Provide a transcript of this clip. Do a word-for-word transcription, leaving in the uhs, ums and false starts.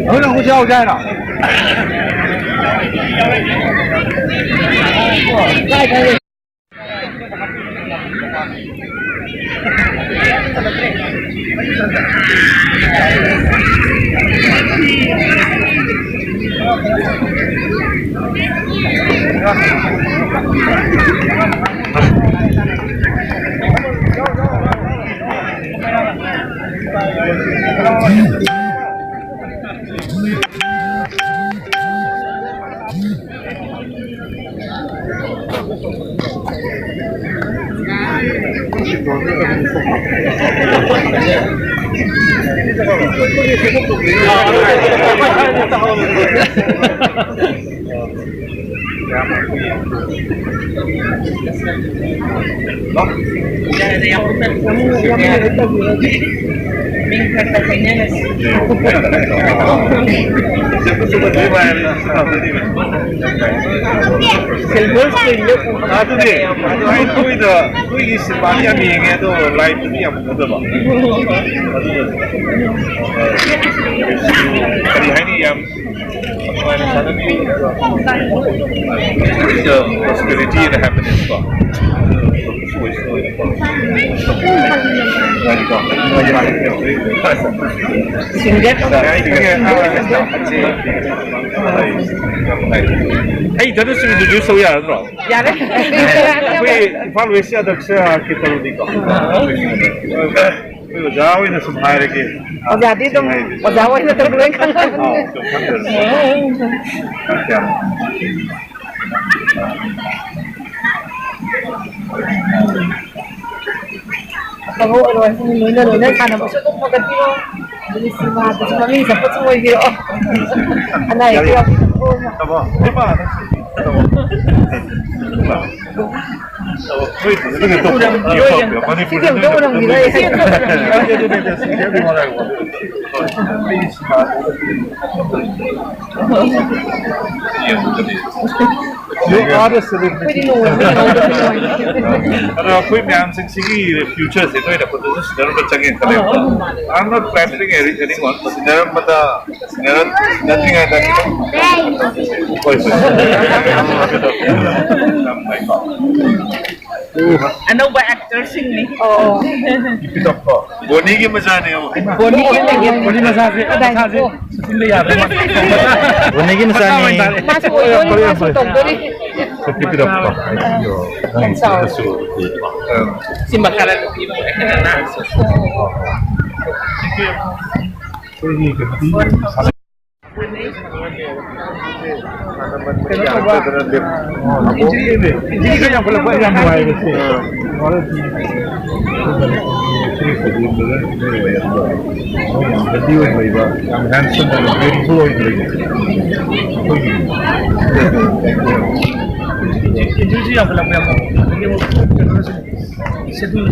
ꯅꯈꯣꯏꯅ ꯑꯃꯨꯛ ꯌꯥꯎꯁꯦ ꯍꯥꯏꯔꯣ? Silver screen-ꯗ ꯎꯕ ꯑꯗꯨꯅꯦ, ꯑꯗꯨ ꯑꯩ ꯅꯣꯏꯗ, ꯅꯣꯏꯒꯤ ꯁꯤꯅꯦꯃꯥꯗꯤ ꯌꯥꯝ ꯌꯦꯡꯉꯦ, ꯑꯗꯣ live-ꯇꯗꯤ ꯌꯥꯝ ꯎꯅꯗꯕ꯫ ꯑꯗꯨꯅ, ꯑ, ꯀꯔꯤ ꯍꯥꯏꯅꯤ, ꯌꯥꯝ ꯅꯨꯡꯉꯥꯏꯅ ꯁꯥꯟꯅꯕꯤꯌꯨ꯫ ꯑꯗꯨꯒ prosperity and happiness ꯀꯣ꯫ ꯑꯗꯨ ꯑꯣꯏꯁꯅꯨ ꯑꯣꯏꯅꯀꯣ꯫ ꯅꯨꯡꯉꯥꯏꯔꯤꯀꯣ? ꯅꯨꯡꯉꯥꯏꯔꯤ꯫ Singer꯫ ꯑꯩ ꯏꯊꯟꯗꯁꯨ introduce ꯇꯧ ꯌꯥꯔꯗ꯭ꯔꯣ? ꯌꯥꯔꯦ꯫ ꯑꯩꯈꯣꯏ ꯏꯝꯐꯥꯜ West ꯑꯗꯛꯁ ꯀꯦꯇꯜꯗꯤꯀꯣ꯫ ꯑꯩꯈꯣꯏ ꯑꯣꯖꯥ ꯑꯣꯏꯅ ꯁꯨꯝ ꯍꯥꯏꯔꯒꯦ꯫ ꯑꯣꯖꯥꯗꯤ ꯑꯗꯨꯝ ꯁꯦꯡꯅ ꯍꯥꯏꯗꯤ꯫ ꯑꯣꯖꯥ ꯑꯣꯏꯅ ꯑꯗꯨꯝ ꯂꯣꯏ ꯈꯪꯉꯦ꯫ ꯑꯥꯎ, ꯑꯗꯨꯝ ꯈꯪꯖꯔꯦ꯫ ꯑꯐꯕ ꯑꯣꯏꯔꯣ ꯍꯥꯏꯁꯤꯅꯤ, ꯂꯣꯏꯅ ꯂꯣꯏꯅ ꯁꯥꯟꯅꯕꯁꯨ ꯑꯗꯨꯝ ꯐꯒꯠꯄꯤꯔꯣ, ꯑꯗꯨꯒꯤ ꯁꯤꯅꯦꯃꯥꯗꯁꯨ ꯃꯃꯤꯡ ꯆꯠꯄꯁꯨ ꯑꯣꯏꯕꯤꯔꯛꯑꯣ꯫ ꯑꯅꯥ ꯑꯌꯦꯛ ꯌꯥꯎꯕꯤꯔꯛꯑꯣ꯫ ꯇꯥꯃꯣ, ꯏꯃꯥ, ꯅꯪ ꯁꯤ ꯇꯧꯋꯣ꯫ ꯁꯤꯗꯤ ꯑꯝꯇ ꯎꯔꯝꯈꯤꯔꯣꯏ꯫ ꯑꯗꯣ ꯑꯩꯈꯣꯏ ꯃꯌꯥꯝꯁꯤꯡꯁꯤꯒꯤ ꯐ꯭ꯌꯨꯆꯔꯁꯦ ꯅꯣꯏꯅ ꯈꯨꯠꯇꯁꯨ ꯁꯤꯟꯅꯔꯝꯕ ꯆꯪꯉꯦꯅ ꯈꯜꯂꯦ꯫ I'm not flattering any- anyone. ꯁꯤꯟꯅꯔꯝꯕꯗ, ꯁꯤꯟꯅꯔ- ꯁꯤꯟꯅꯗ꯭ꯔꯤꯉꯩꯗ ꯈꯤꯇꯪ ꯍꯣꯏ, ꯍꯣꯏ꯫ ꯌꯥꯝ ꯐꯩꯀꯣ꯫ ꯑꯅꯧꯕ ꯑꯦꯛꯇꯔꯁꯤꯡꯅꯤ꯫ ꯑꯣ꯫ ꯕꯣꯅꯤꯒꯤ ꯃꯆꯥꯅꯦ ꯑꯃ꯫ ꯕꯣꯅꯤꯒꯤ ꯃꯆꯥꯁꯦ, ꯃꯆꯥꯁꯦ ꯁꯨꯇꯤꯡꯗ ꯌꯥꯗ꯭ꯔꯦ꯫ ꯕꯣꯅꯤꯒꯤ ꯃꯆꯥꯅꯦ꯫ ꯃꯥꯁꯨ ꯑꯣꯏꯗꯣꯔꯤ, ꯃꯥꯁꯨ ꯇꯧꯗꯣꯔꯤ꯫ Keep it up. ꯌꯥꯝ ꯆꯥꯎꯔꯦ꯫ ꯁꯤ ꯃꯈꯥꯗ ꯅꯨꯄꯤ ꯑꯃ꯫ ꯀꯩꯅꯣ ꯇꯧꯕ, ꯏꯟꯖꯨꯔꯤ ꯈꯔ ꯌꯥꯝꯈꯠꯂꯛꯄ ꯌꯥꯝ ꯅꯨꯡꯉꯥꯏꯕꯁꯦ꯫ ꯑꯥ꯫ ꯌꯥꯝ ꯍꯦꯜꯗꯤ ꯑꯣꯏꯅ ꯂꯩꯕ, ꯌꯥꯝ ꯍꯦꯟꯁꯝ ꯑꯣꯏꯅ, ꯕ꯭ꯌꯨꯇꯤꯐꯨꯜ ꯑꯣꯏꯅ ꯂꯩꯕ꯫ ꯑꯩꯈꯣꯏꯒꯤ ꯏꯟꯖꯨꯔꯤꯁꯨ ꯌꯥꯝꯈꯠꯂꯛꯄ ꯌꯥꯝ ꯅꯨꯡꯉꯥꯏꯕ꯫ ꯑꯗꯒꯤ ꯑꯃꯨꯛ ꯀꯩꯅꯣꯅꯁꯨ ꯁꯦꯗꯨꯜ